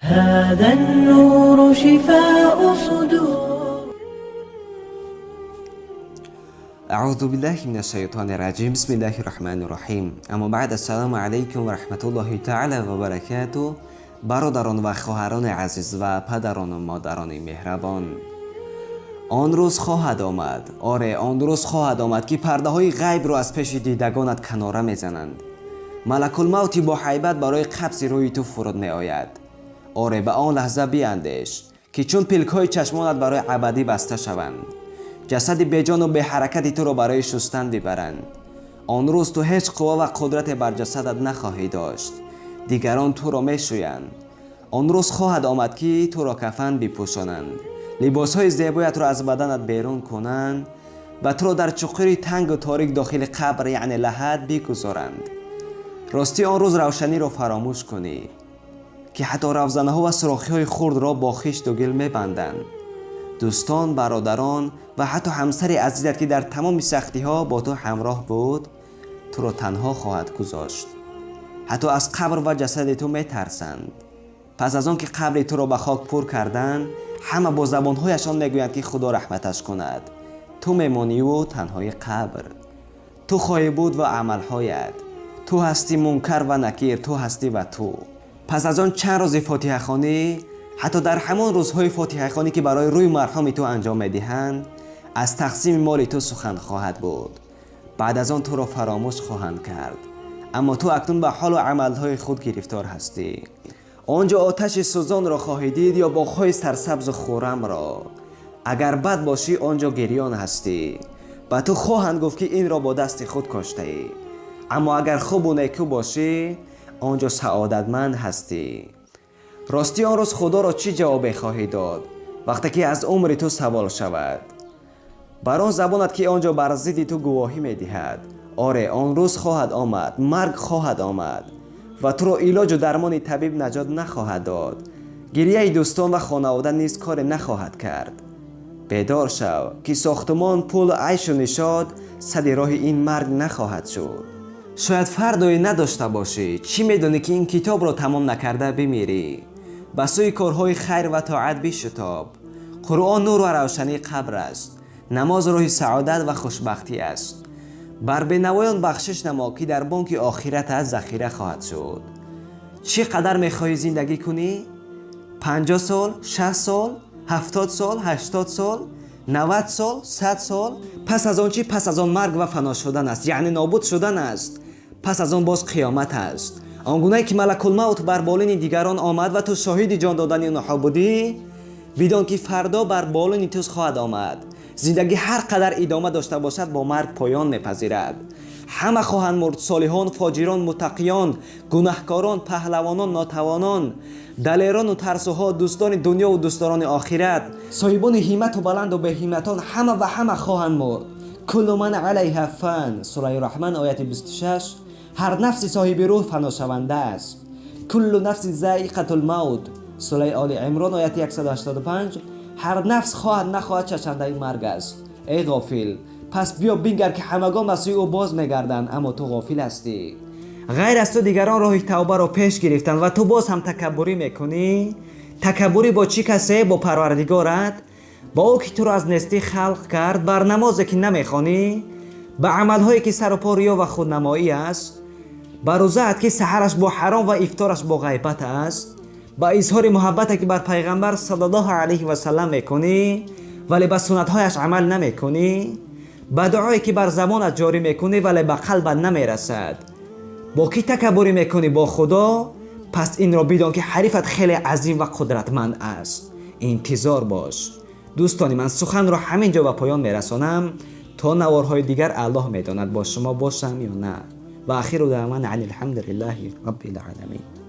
هذا النور شفاء صدور. أعوذ بالله من الشيطان الرجيم، بسم الله الرحمن الرحيم. أما بعد، السلام عليكم ورحمة الله تعالى وبركاته. Бародарон ва хоҳарони азиз ва падарону модарони меҳрабон, он рӯз хоҳад омад, оре, он рӯз хоҳад омад, ки пардаҳои ғайбро аз пеши дидагонат канора мезананд. Малакулмавти бо ҳайбат барои қабзи рӯи ту фуруд меояд. Оре, ба он лаҳза биандеш, ки чун пилкҳои чашмонат барои абадӣ баста шаванд, ҷасади беҷону беҳаракати туро барои шустан бибаранд. Он рӯз ту ҳеҷ қувва ва қудрате бар ҷасадат нахоҳӣ дошт, дигарон туро мешӯянд. Он рӯз хоҳад омад, ки туро кафан бипӯшонанд, либосҳои зебоятро аз баданат берун кунанд ва туро дар чуқури тангу торик дохили қабр, яъне лаҳад, бигузоранд. Ростӣ, он рӯз равшаниро фаромӯш кунӣ, ки ҳатто равзанаҳо ва сурохиҳои хурдро бо хишту гил мебанданд. Дӯстон, бародарон ва ҳатто ҳамсари азизат, ки дар тамоми сахтиҳо бо ту ҳамроҳ буд, туро танҳо хоҳад гузошт. Ҳатто аз қабр ва ҷасади ту метарсанд. Пас аз он ки қабри туро ба хок пур карданд, ҳама бо забонҳояшон мегӯянд, ки Худо раҳматаш кунад. Ту мемониву танҳои қабр. Ту хоҳӣ буд ва амалҳоят. Ту ҳастӣ, Мункар ва Накир, ту ҳастӣ ва ту. Пас аз он чанд рӯзи фотиҳахонӣ, ҳатто дар ҳамон рӯзҳои фотиҳахонӣ, ки барои рӯи марҳуми ту анҷом медиҳанд, аз тақсими моли ту сухан хоҳад буд. Баъд аз он туро фаромӯш хоҳанд кард, аммо ту акнун ба ҳолу амалҳои худ гирифтор ҳастӣ. Он ҷо оташи сӯзонро хоҳӣ дид ё боғҳои сарсабзу хуррамро. Агар бад бошӣ, он ҷо гирён ҳастӣ, ба ту хоҳанд гуфт, ки инро бо дасти худ коштаӣ. Аммо агар хубу некӯ бошӣ, он ҷо саодатманд ҳастӣ. Ростӣ, он рӯз Худоро чӣ ҷавобе хоҳӣ дод, вақте ки аз умри ту савол шавад? Бар он забонат, ки он ҷо бар зидди ту гувоҳӣ медиҳад. Оре, он рӯз хоҳад омад, марг хоҳад омад ва туро илоҷу дармони табиб наҷот нахоҳад дод. Гирияи дӯстон ва хонавода низ коре нахоҳад кард. Бедор шав, ки сохтумон, пул, айшу нишод сади роҳи ин марг нахоҳад шуд. Шояд фардое надошта бошӣ. Чӣ медонӣ, ки ин китобро тамом накарда бимирӣ? Ба сӯи корҳои хайр ва тоат бишутоб. Қуръон нур ва равшании қабр аст. Намоз роҳи саодат ва хушбахтӣ аст. Бар бенавоён бахшиш намо, ки дар бонки охиратат захира хоҳад шуд. Чӣ қадар мехоҳӣ зиндагӣ кунӣ? 50 сол, 60 сол, 70 сол, 80 сол, 90 сол, 100 сол? Пас аз он чӣ? Пас аз он марг ва фано шудан аст, яъне нобуд шудан аст. Пас аз он боз қиёмат аст. Он гунае ки малакулмавт бар болини дигарон омад ва ту шоҳиди ҷон додани онҳо будӣ, бидон, ки фардо бар болини ту хоҳад омад. Зиндагӣ ҳар қадар идома дошта бошад, бо марг поён мепазирад. Ҳама хоҳанд мурд: солиҳон, фоҷирон, муттақиён, гунаҳкорон, паҳлавонон, нотавонон, далерону тарсуҳо, дӯстони дунёву дӯстдорони охират, соҳибони ҳиммату баланду беҳимматон, ҳама ва ҳама хоҳанд мурд. كل من عليها فان, сураи Раҳман, ояти 26. Ҳар нафси соҳиби рӯҳ фаношаванда аст. كل نفس ذائقة الموت, сураи Оли Имрон, ояти 185. Ҳар нафс, хоҳад нахоҳад, чашандаи марг аст. Эй ғофил, пас биё бингар, ки ҳамагон ба сӯи ӯ боз мегарданд, аммо ту ғофил ҳастӣ. Ғайр аз ту дигарон роҳи тавбаро пеш гирифтанд ва ту боз ҳам такаббурӣ мекунӣ. Такаббурӣ бо чӣ касе? Бо Парвардигорат, бо ӯ, ки туро аз нестӣ халқ кард. Бар намозе, ки намехонӣ, ба амалҳое, ки сару по риё ва худнамоӣ аст, ба рӯзаат, ки саҳараш бо ҳаром ва ифтораш бо ғайбат аст, ба изҳори муҳаббате, ки бар Пайғамбар саллаллоҳу алайҳи васаллам мекунӣ, вале ба суннатҳояш амал намекунӣ, ба дуое, ки бар забонат ҷорӣ мекунӣ, вале ба қалбат намерасад. Бо кӣ такаббурӣ мекунӣ? Бо Худо? Пас инро бидон, ки ҳарифат хеле азим ва қудратманд аст. Интизор бош. Дӯстони ман, суханро ҳамин ҷо ба поён мерасонам. То наворҳои дигар, Аллоҳ медонад, бо шумо бошам ё на. وآخر دعوانا أن الحمد لله رب العالمين.